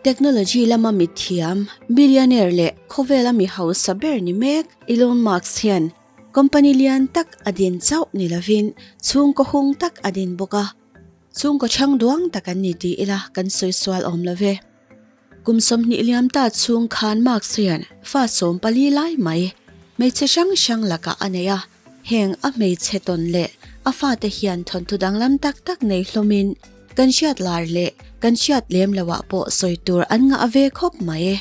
Technology lama mithiam, billionaire leh khawvela mi hausa ber ni mek Elon Musk hian company lian tak a din chauh ni lovin chhungkaw hung tak a din bawk a. Chhungkaw chhang duang tak an ni ti ila kan sawi sual awm lo ve. Kum 20 liam ta chhung khan Musk hian fa 14 lai mai hmeichhe hrang hrang lakah a nei a, heng a hmeichhe tawn leh a fate hian thawnthu danglam tak tak nei hlawmin kan hriat lar leh kan hriat lem loah pawh sawi tur an ngah ve khawp mai.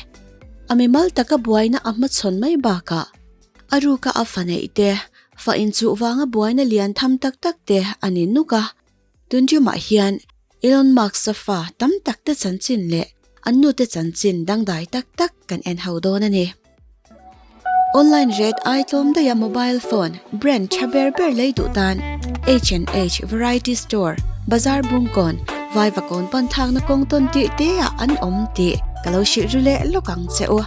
A mimal taka buaina a hmachhawn mai bakah a ruka a fa neih te, fa inchuh vanga buaina lian tham tak tak te a ni nuk a. Tun ṭumah hian Elon Musk-a fa tam tak te chanchin leh an nute chanchin dangdai tak tak kan en ho dawn a ni. Online rate ai tlawm daiha mobile phone brand tha ber ber lei duh tan H&H Variety Store, Bazar Bungkawn, Vaivakawn pan thakna kawng tawn tirh te ah an awm tih ka lo hrilh ru leh lawk ang che u.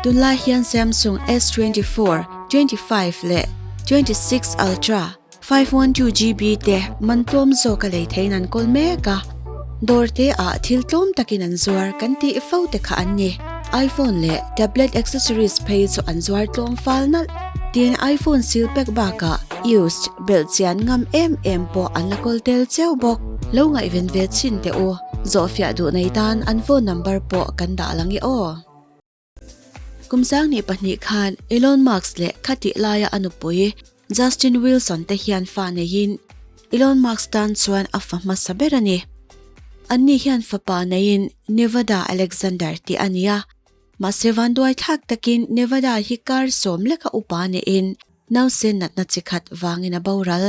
Tunlai hian Samsung S24, 25 leh 26 Ultra 512 GB te man tlawm zawk a lei theiin an kawl mek a, dawr te ah thil tlawm takin an zuar kan tih fo te kha an ni. iPhone leh tablet accessories phei chu an zuar tlawm fal nalh. Tin, iPhone seal pack bakah used belh chian ngam em em pawh an la kawl tel cheu bawk. Lo ngaihven ve chhin teh u, zawhfiah duh nei tan an phone number pawh kan dah lang i aw. Kum 2002 khan Elon Musk leh khatih laia a nupui Justin Wilson te hian fa neiin Elon Musk tan chuan a fa hmasa ber a ni. Anni hian fapa neiin Nevada Alexander tih a ni a, mahse vanduai thlak takin Nevada hi kar sawm leka upa neiin nausen natna chi khat vangin a boral.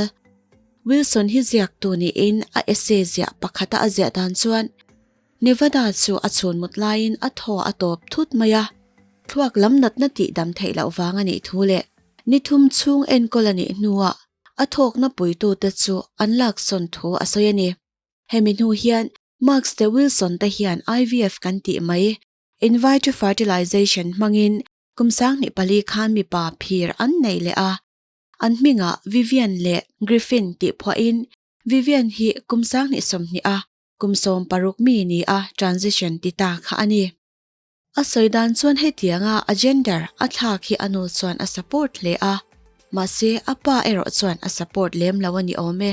Wilson hi ziaktu niin a essay ziah pakhata a ziah dan chuan Nevada chu a chhun mut laiin a thaw a tawp thut mai a, thluak lam natna tih dam theih loh vang a nih thu leh ni thum chhung enkawl a nih hnuah a thawkna puitute chu an laksawn thu a sawi a ni. Hemi hnu hian Marks te Wilson te hian IVF kan tih mai, In vitro fertilization, hmangin kum 2004 khan mipa phir an nei leh a, an hmingah Vivian leh Griffin tih phuahin Vivian hi kum 2020 a Kum 16 mi ni a transition ti ta kha a ni. A sawi dan chuan hetianga a gender a thlak hi a nu chuan a support hle a, mahse a pa erawh chuan a support lem lo a ni awm e.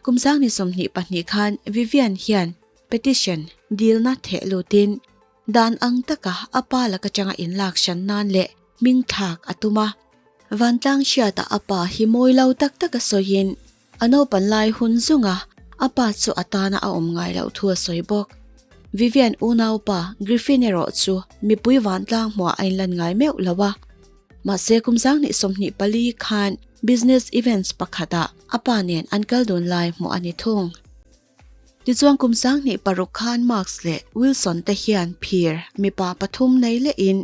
Kum 2022 khan Vivian hian petition dilna theh lutin dan ang taka a pa laka tanga inlak hran nan leh hming thlak a tum a. Vantlang hriatah a pa hi mawi lo tak taka sawiin A naupan lai hun zunga a pa chu a tana a awm ngai loh thu a sawi bawk. Vivian unaupa Griffin erawh chu mipui vantlang hmuah a inlan ngai meuh lo a. Mahse kum 2024 khan business events pakhatah a pa nen an kal dun lai hmuh a ni thung. Tichuan kum 2006 khan Marks leh Wilson te hian phir mipa pathum nei lehin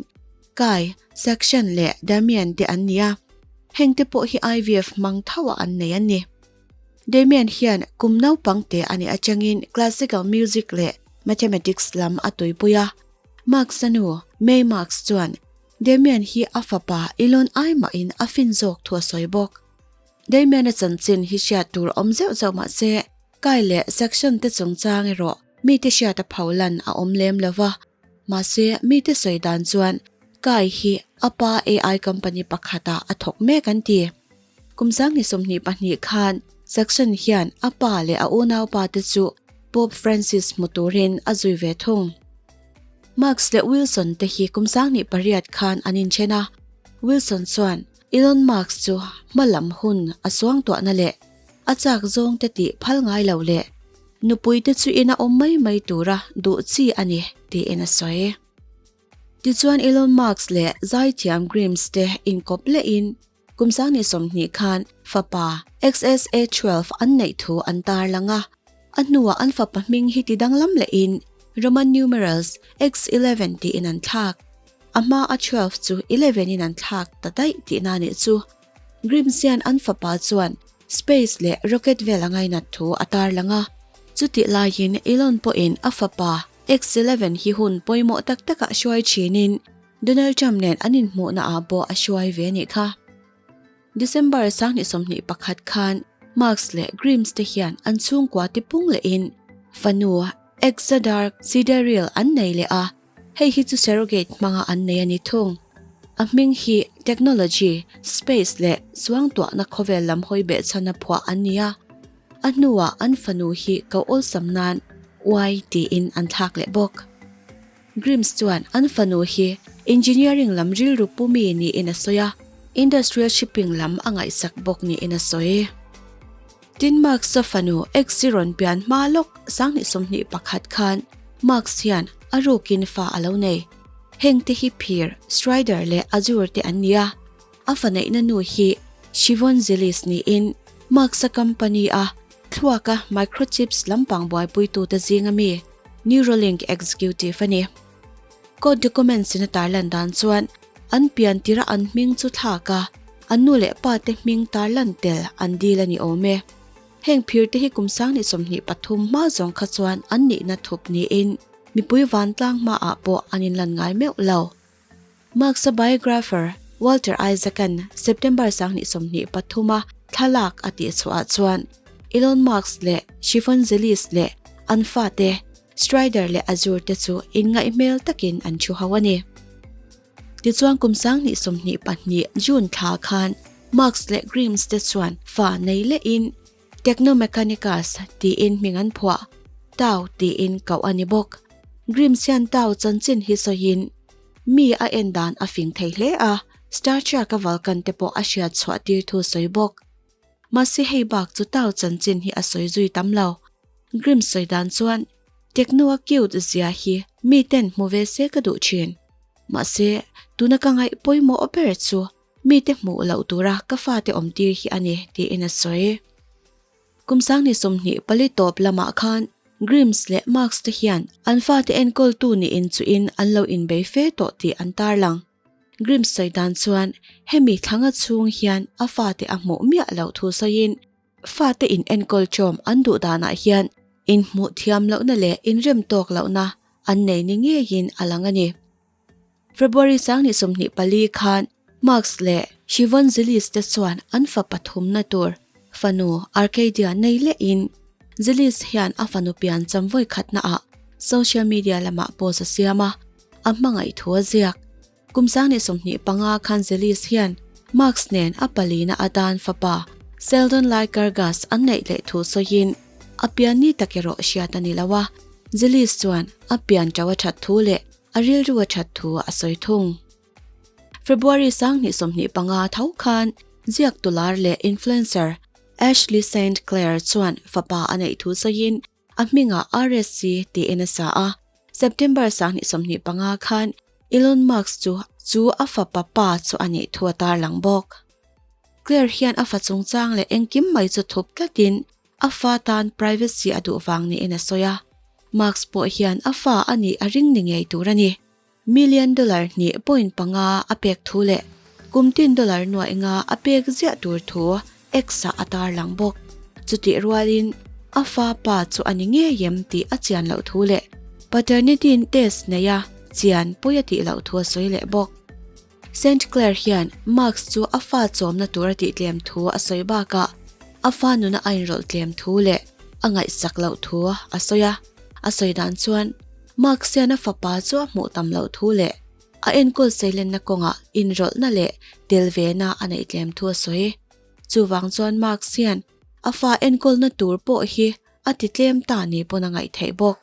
Kai, Section leh Damien te an ni a, heng te pawh hi IVF hmang tho a an nei a ni. Damien hian kum naupang te a nih atangin classical music leh mathematics lam a tuipui a. Marks a nu, May Marks chuan Damien hi a fapa Elon ai mahin a fin zawk thu a sawi bawk. Damien-a chanchin hi hriat tur awm zeuh zeuh mah se, Kai leh Section te chungchang erawh mite hriat a pholan a awm lem lo va. Mahse, mite sawi dan chuan Kai hi a pa AI company pakhatah a thawk mek an ti. Kum 2022 khan Saxon hian a pa leh a unaupa te chu Pope Francis hmu turin a zui ve thung. Musk leh Wilson te hi kum 2008 khan an inthen a, Wilson chuan Elon Musk chu hma lam hun a suangtuahna leh a chak zawng te tih phal ngai lo leh nupui te chu ina awm mai mai tura duh chi a ni tiin a sawi. Tichuan Elon Musk leh zaithiam Grimes te inkawp lehin kum 2020 khan fapa XSA12 an neih thu an tarlang a, a hnuah an fapa hming hi tidanglam lehin Roman numerals X11 tiin an thlak. A hma a 12 chu 11 in an thlak ta daih tihna nih chu. Grimes hian an fapa chuan space leh rocket vel a ngainat thu a tarlang a. Chutih laiin Elon pawhin a fapa X11 hi hun pawimawh tak takah hruai thinin Donald Trump nen an inhmuhna ah pawh a hruai ve nih kha. December 2021 khan Musk leh Grimes te hian an chhungkua tipung lehin fanu Exadark Sidereal an nei leh a. Hei hi chu surrogate hmanga an nei a ni thung. A hming hi technology, space leh chuangtuahna khawvel lam hawi behchhana phuah an ni a. A hnuah an fanu hi ko awlsam nan Y tiin an thlak leh bawk. Grimes chuan an fanu hi engineering lam rilru pu mi niin a sawi a, industrial shipping lam a ngaihsak bawk niin a sawi. Tin Marks-a fanu X-i rawn pian hma lawk 2021 khan Marks hian a rukin fa a lo nei. Hengte hi phir, Strider leh Azure te an ni a. A fa neihna nu hi Shivon Zilis niin Marks-a company-a thluaka microchips lampang buaipuitute zinga mi Neuralink executive a ni. Court documents in a tarlan dan chuan an pian tira an hming chu thlak a, an nu leh pa te hming tarlan tel an dil a ni awm e. Heng phir te hi kum 2023 hma zawng kha chuan an nihna thup niin mipui vantlang hmaah pawh an inlan ngai meuh lo. Marx-a biographer Walter Isaac-a'n September 2023 a thlalak a tihchhuahah chuan Elon Musk leh Shivon Zilis leh an fate Strider leh Azure te chu inngaih hmel takin an thu ho a ni. Tichuan kum 2022 June thla khan Musk leh Grimes te chuan fa nei lehin Technomechanicus tiin hming an phuah, Tau tiin koh a ni bawk. Grimes hian Tau chanchin hi sawiin mi a en dan a fing thei hle a, Star Trek a Vulcan te pawh a hriat chhuah tir thu sawi bawk. Mahse hei bak chu Tau chanchin hi a sawi zui tam lo. Grimes sawi dan chuan Techno a cute zia hi mi ten hmu ve se ka duh thin. Mahse tuna ka ngaih pawimawh ber chu Mite hmuh loh tura ka fate awm tir hi a ni, tiin a sawi. Kum 2024 tawp lamah khan Grimes leh Marks te hian an fate enkawltu niin chuin an lo inbei fe tawh tih an tarlang. Grimes sawi dan chuan hemi thlanga chhung hian a fate a hmuh miah loh thu sawiin fate in enkawl chawm an duh danah hian inhmuh thiam lohna leh inrem tawk lohna an nei ni ngeiin a lang a ni. February 2024 khan Marks leh Shivon Zilis te chuan an fa pathumna tur fanu Arcadia nei lehin Zilis hian a fanu pian cham vawi khatnaah social media lamah post a siam a, a hmangaih thu a ziak. Kum 2025 khan Zilis hian Marks nen a palina atan fapa Seldon Lycurgus an neih leh thu sawiin a pian ni tak erawh hriat a ni lo a, Zilis chuan a pian tau a that thu leh A rilru a that thu a sawi thung. February 2025 tho khan ziak tular leh influencer Ashley Saint Clair chuan fapa a neih thu sawiin a hmingah RSC tiin a sa a. September 2025 khan Elon Musk chu chu a fapa pa chu a nih thu a tarlang bawk. Clair hian a fa chungchang leh engkim mai chu thup tlatin A fa tan privacy a duh vang niin a sawi a, Musk pawh hian a fa a nih a ring ni ngei tur a ni. Million dollar hnih point panga a pek thu leh kum tin dollar nuaih nga a pek ziah tur thu X-ah a tarlang bawk. Chutih rualin a fa pa chu a ni ngei em tih a chian loh thu leh paternity test neia chian pawi a tih loh thu a sawi leh bawk. Saint Clair hian Marx chu a fa chawmna tur a tihtlem thu a sawi bakah a fa nuna a inrawlh tlem thu leh a ngaihsak loh thu a sawi a. A sawi dan chuan Marx hian a fapa chu a hmuh tam loh thu leh a enkawl seilenna kawngah inrawlhna leh tel vena a neih tlem thu a sawi. Chuvang chuan Marx hian a fa enkawlna tur pawh hi a titlem ta ni pawn a ngaih theih bawk.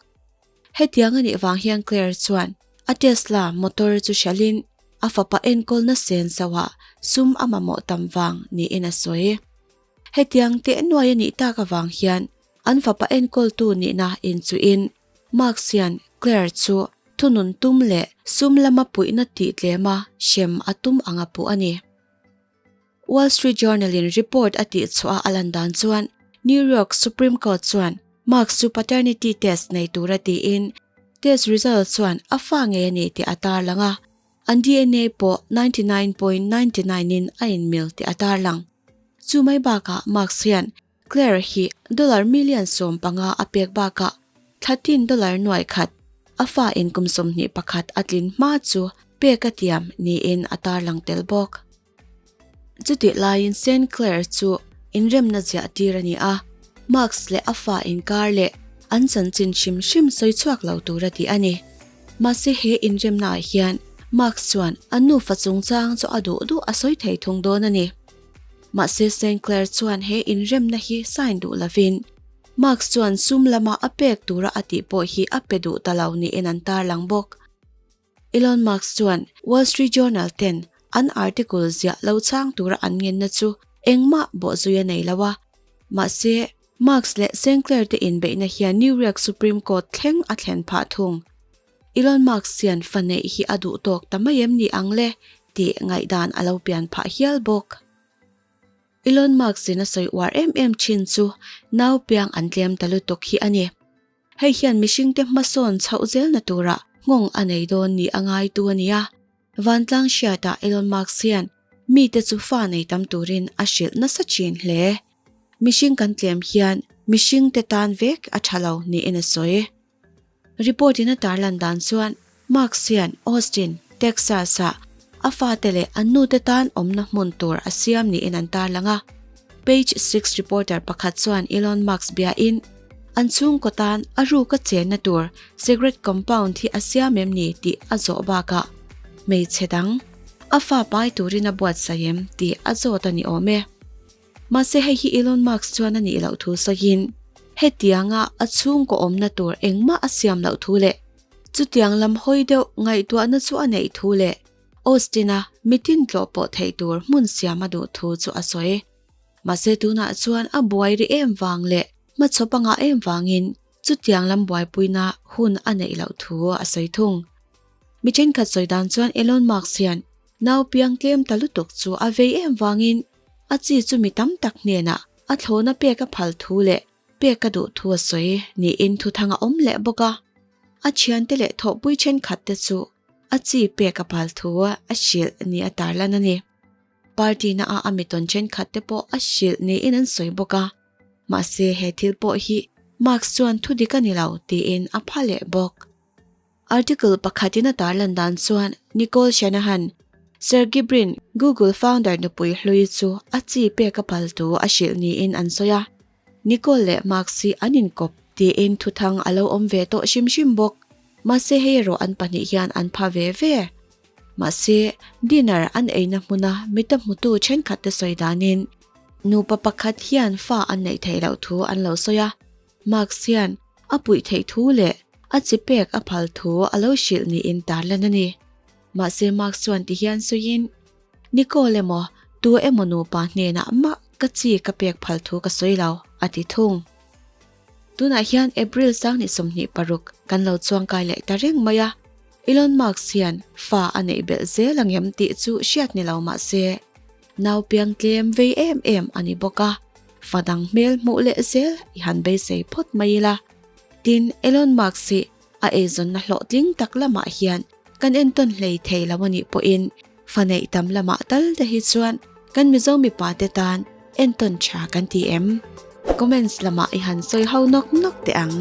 Hetiang a nih vang hian Claire chuan a Tesla motor chu hralhin a fapa enkawlna sen sauhah sum a mamawh tam vang niin a sawi. Hetiang teh nuai a nih tak avang hian an fapa enkawltu nihna inchuhin Marks hian Claire chu thunun tum leh sum lama puihna tih tlema hrem a tum ang a puh a ni. Wall Street Journal-in report a tihchhuah a lan dan chuan New York Supreme Court chuan Marks chu paternity test nei tura tiin test result chuan a fa ngei a ni tih a tarlang a, an DNA pawh 99.99 in a inmil tih a tarlang. Chu mai bakah Marks hian Claire hi dollar million 15 a pek bakah thla tin dollar nuai khat a fa in kum 21 a tlin hma chu pek a tiam niin a tarlang tel bawk. Chutih laiin Saint Clair chu inremna ziah tir a ni a, Marks leh a fa inkar leh an chanchin hrim hrim sawi chhuak lo tura tih a ni. Mahse he inremnaah hian Musk chuan an nufa chungchang chu a duh duh a sawi thei thung dawn a ni. Mahse Sinclair chuan he inremna hi sign duh lovin Musk chuan sum lama a pek tura a tih pawh hi a pe duh ta lo niin an tarlang bawk. Elon Musk chuan Wall Street Journal ten an article ziah lo chhang tura an ngenna chu engmah bawhzui a nei lo a. Mahse, Musk leh Sinclair te inbeihna hian New York Supreme Court thleng a thlen phah thung. Elon Musk hian fa neih hi a duh tawk ta mai em ni ang le tih ngaihdan a lo pian phah hial bawk. Elon Musk in a sawi uar em em thin chu nau piang an tlem ta lutuk hi a ni. Hei hian mihringte hmasawn chhoh zelna turah nghawng a nei dawn ni a ngaitu a ni a. Vantlang hriatah Elon Musk hian mite chu fa nei tam turin a hrilh nasa thin hle. Mihring kan tlem hian mihringte tan vek a tha lo niin a sawi. Report in a tarlan dan chuan Musk hian Austin, Texas-ah a fate leh an nute tan awmna hmun tur a siam niin an tarlang a. Page Six reporter pakhat chuan Elon Musk biain an chhungkaw tan a ruka chenna tur cigarette compound hi a siam em ni tih a zawh bakah hmeichhe dang a fa pai turin a buatsaih em tih a zawt a ni awm e. Mahse hei hi Elon Musk chuan a nih loh thu sawiin hetianga a chhungkaw awmna tur engmah a siam loh thu leh chutiang lam hawi deuh ngaihtuahna chu a neih thu leh Austin-a mitin tlawh pawh theih tur hmun siam a duh thu chu a sawi. Mahse tunah chuan a buai ri em vang leh hmachhawp a ngah em vangin chutiang lam buaipuina hun a neih loh thu a sawi thung. Mi thenkhat sawi dan chuan Elon Musk hian nau piang tlem ta lutuk chu a vei em vangin a chi chu mi tam tak hnenah a thlawna pek a phal thu leh pek a duh thu a sawi niin thuthang a awm leh bawk a. A thiante leh thawhpui thenkhat te chu a chi pek a phal thu a hrilh ni a tarlan a ni. Party na a a mitawn thenkhat te pawh a hrilh niin an sawi bawk a. Mahse he thil pawh hi Musk chuan thu dik a ni lo tiin a pha leh bawk. Article pakhatin a tarlan dan chuan Nicole Shanahan, Sergey Brin, Google founder nupui hlui chu a chi pek a phal thu a hrilh niin an sawi a. Nicole leh Musk hi an inkawp tiin thuthang a lo awm ve tawh hrim hrim bawk. Mahse hei erawh an pahnih hian an pha ve ve. Mahse, dinner an eina hmuna mita hmutu thenkhatte sawi danin nupa pakhat hian fa an neih theih loh thu an lo sawi a. Musk hian a puih theih thu leh a chi pek a phal thu a lo hrilh niin tarlan a ni. Mahse Musk chuan ti hian sawiin, Nicole emaw tu emaw nupa hnenah mah ka chi ka pek phal thu ka sawi lo, a ti thung. Tunah hian April 26 kan lo chuangkai leh ta reng mai a, Elon Musk hian fa a neih belh zel ang em tih chu hriat ni lo mah se, nau piang tlem vei em em a ni bawk a, fa dang hmel hmuh leh zel i han beisei phawt mai ila. Tin, Elon Musk hi a eizawnna hlawhtling tak lamah hian kan entawn hlei thei lo a nih pawhin fa neih tam lamah tal te hi chuan kan Mizo mipa te tan entawn tha kan ti em? Comments lamah i han sawi ho nawk nawk teh ang.